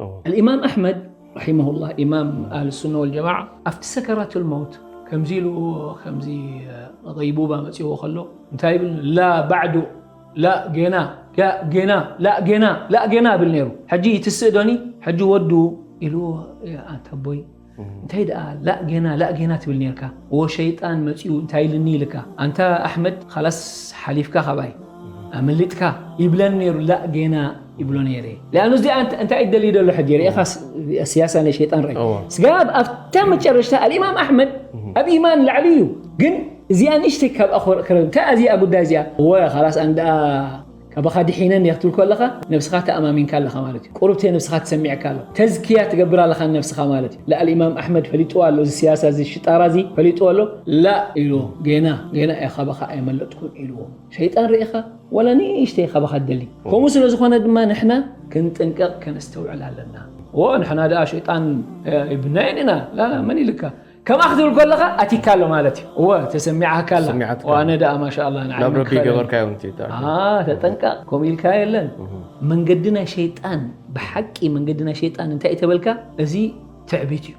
الإمام أحمد رحمه الله، إمام أهل السنة والجماعة، ኣብቲ ሰከራቱል መውት ከምዚ ኢሉ፣ ከምዚ غيبوبة መጺዎ ከሎ እንታይ ይብል? لا بعد، لا ጌና، ጌና፣ لا ጌና፣ لا ጌና ይብል ነይሩ። ሕጂ ይትስእ ዶኒ? ሕጂ ወዱ ኢሉ፣ ኣንተ ኣቦይ እንታይ ደኣ لا ጌና، لا ጌና ትብል ነርካ? ወ ሸይጣን መጺኡ እንታይ ኢልኒ ኢልካ? ኣንታ ኣሕመድ خلاص ሓሊፍካ ካባይ ኣመሊጥካ ይብለን ነይሩ። لا ጌና ይብሎ ነይረ። لأنه እዚኣ እንታይ ይደሊ ዘሎ ሕጂ ርኢኻ፣ ስያሳ ናይ ሸይጣን ርእ ስጋብ ኣብታ መጨረሽታ الإمام أحمد ኣብ ኢማን ላዕሊ እዩ። ግን እዚኣ ንእሽተይ ካብ ኣኾር ክረብ እንታይ እዚኣ ጉዳይ እዚኣ ወ خلاص ኣንዳ ካባኻ ድሒነን እየ ክትብል ከለኻ ነብስኻ ተኣማሚንካ ኣለኻ ማለት እዩ። ቁሩብተ ነብስኻ ትሰሚዕካ ኣሎ። ተዝክያ ትገብር ኣለኻ ነብስኻ ማለት እዩ። لا الإمام أحمد ፈሊጥዎ ኣሎ፣ እዚ ስያሳ እዚ ሽጣራ እዚ ፈሊጥዎ ኣሎ። لا ኢልዎ ጌና ጌና እየ ካባኻ ኣይመለጥኩን ኢልዎ። ሸይጣን ርኢኻ ወላ ንእሽተይ ካባኻ ትደሊ። ከምኡ ስለ ዝኾነ ድማ ንሕና ክንጥንቀቕ ከነስተውዕል ኣለና። ወ ንሕና ደኣ ሸይጣን ይብናየን ኢና ላላ መን ኢልካ ከምኣ ክትብል ከለኻ ኣቲካ ኣሎ ማለት እዩ። እወ ተሰሚዓካ ኣላ። ኣነ ደኣ ማሻ ኣላ ንዓይ ናብ ረቢ ገበርካዮ እንት ተጠንቀቕ ከምኡ ኢልካ የለን። መንገዲ ናይ ሸይጣን ብሓቂ መንገዲ ናይ ሸይጣን እንታይ እዩ ተበልካ? እዚ ትዕቢት እዩ።